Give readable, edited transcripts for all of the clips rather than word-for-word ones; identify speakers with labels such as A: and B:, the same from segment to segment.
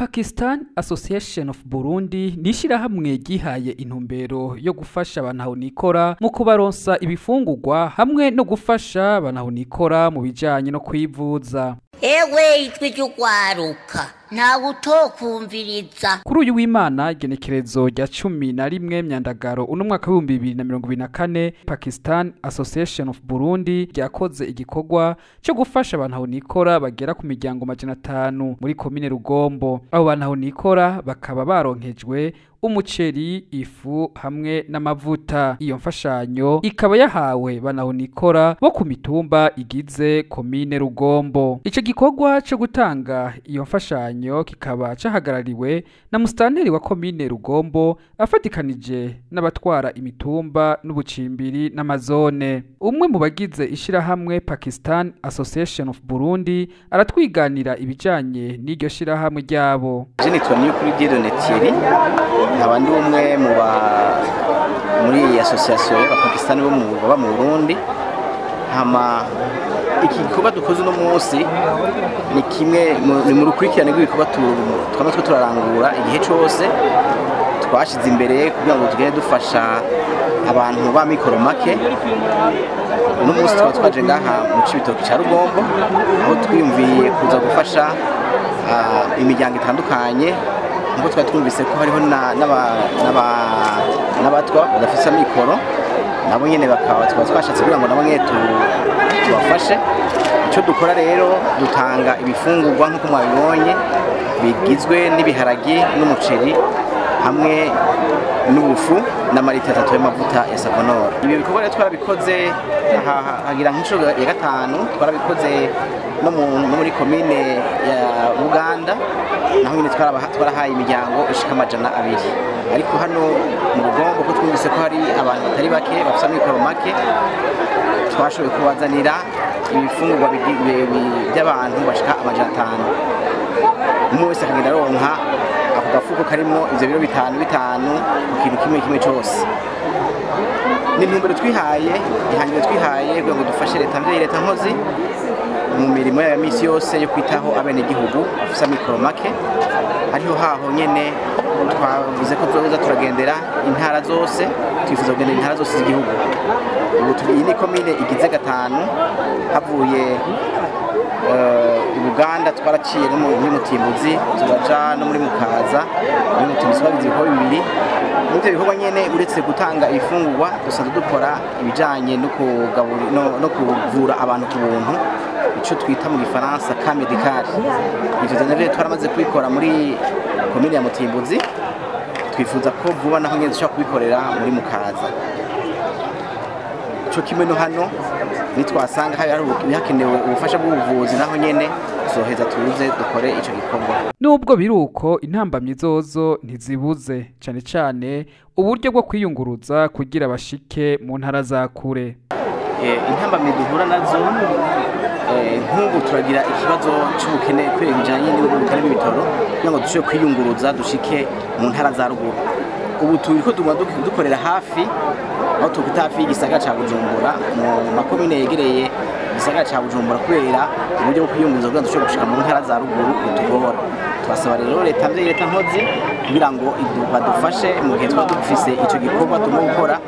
A: Pakistan Association of Burundi ni ishirahamwe ryihaye intumbero yo gufasha abantahonikora mu kubaronsa ibifungurwa hamwe no gufasha abantahonikora mu bijanye no kwivuza.
B: Ewe ijwi ry'ugwaruka ntawe utokumviriza.
A: Kuri uyu w'Imana igenekerezo rya 11 Myandagaro uno mwaka w'ibihumbi 2024, Pakistan Association of Burundi ryakoze igikorwa cyo gufasha abantahonikora bagera ku miryango 500 muri komine Rugombo. Abo bantahonikora bakaba baronkejwe umuceri, ifu hamwe n'amavuta. Iyo mfashanyo ikaba yahawe bantahonikora bo ku mitumba igize komine Rugombo. Ico gikorwa cyo gutanga iyo mfashanyo kikaba cahagarariwe na mustanteri wa komine Rugombo afatikanije n'abatwara imitumba n'ubucimbiri n'amazone. Umwe mu bagize ishirahamwe Pakistan Association of Burundi aratwiganira ibijanye n'iryo shirahamwe ryabo.
C: Je nitwa Niyukuri Dieudonné Thierry, nkaba ndi umwe muri iyi association y'Abapakistani bo baba mu Burundi. Hama iki gikorwa dukoze uno munsi ni kimwe ni mu rukurikirane rw'ibikorwa twama turiko turarangura igihe cose twashize imbere kugira ngo tugende dufasha abantu ba mikoro make. Uno munsi tukaba twaje ngaha mu Cibitoke ca Rugombo, aho twiyumviye kuza gufasha imiryango itandukanye, nkuko twari twumvise ko hariho n'abatwa badafise amikoro, nabo nyene bakaba twashatse kugira ngo nabo nyene tubafashe. Ico dukora rero, dutanga ibifungurwa nk'uko mwabibonye, bigizwe n'ibiharagi n'umuceri hamwe n'ubufu n'amarita 3 y'amavuta ya Savonor. Ibi bikorwa rero twarabikoze hagira nk'inshuro ya 5, twarabikoze no muri komine ya Buganda, naho nyene twarahaye imiryango ishika 200. Ariko hano mu Rugombo ko twumvise ko hari abantu batari bake bafise amikoro make, twashoboye kubazanira ibifungurwa by'abantu bashika 500. Umwe wese akagenda aronka ako gafuko karimwo ivyo biro 5 5 ku kintu kimwe kimwe cose. Ni intumbero twihaye, ihangiro twihaye kugira ngo dufashe leta mvyeyi, leta nkozi mu mirimo ya misi yose yo kwitaho abenegihugu bafise amikoro make. Ariho haho nyene twavuze ko tuzoza turagendera intara zose, twifuza kugendera intara zose z'igihugu. Ubu iyi ni komine igize 5, havuye i Buganda twaraciye no muri Mutimbuzi, turaja no muri Mukaza. Muri Mutimbuzi twagize ibikorwa bibiri. Muri ivyo bikorwa nyene, uretse gutanga ifungurwa, dusanzwe dukora ibijanye no kuvura abantu ku buntu, ico twita mu gifaransa cas médical. Ivyo navyo twaramaze kubikora muri komine ya Mutimbuzi, twifuza ko vuba naho nyene dushobora kubikorera muri Mukaza. Ico kimwe no hano nitwasanga hakenewe ubufasha bw'ubuvuzi, naho nyene tuzoheza tuze dukore ico gikorwa.
A: Nubwo biruko, intambamyi zozo ntizibuze, cane cane uburyo bwo kwiyunguruza kugira bashike mu ntara za kure.
C: Intambamyi duhura nazo, nk'ubu turagira ikibazo c'ubukene kubera bijanye n'ubukene bw'ibitoro, kugira ngo dushobore kwiyunguruza dushike mu ntara za ruguru. Ubu turiko dukorera hafi, aho tukwita hafi y'igisagara ca Bujumbura, mu makomine yegereye igisagara ca Bujumbura, kubera uburyo bwo kwiyunguruza kugira dushobore gushika mu ntara za ruguru bitugora. Turasaba rero leta mvyeyi, leta nkozi kugira ngo badufashe mu gihe tuba dufise ico gikorwa turimo gukora,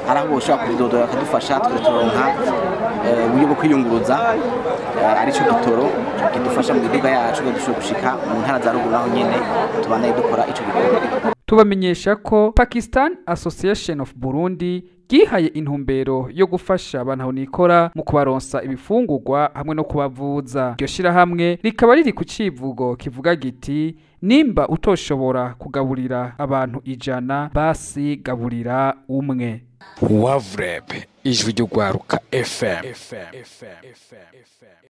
C: hari aho boshobora kubidodora bakadufasha tukaronka uburyo bwo kwiyunguruza, arico gitoro kidufasha mu miduga yacu kugira dushobore gushika mu ntara za ruguru, naho nyene tubandanye dukora ico gikorwa.
A: Tubamenyesha ko Pakistan Association of Burundi ryihaye intumbero yo gufasha abantahonikora mu kubaronsa ibifungurwa hamwe no kubavuza. Iryo shirahamwe rikaba riri ku civugo kivuga giti: nimba utoshobora kugaburira abantu 100, basi gaburira umwe.
D: Wavreb, ijwi ry'ugwaruka FM.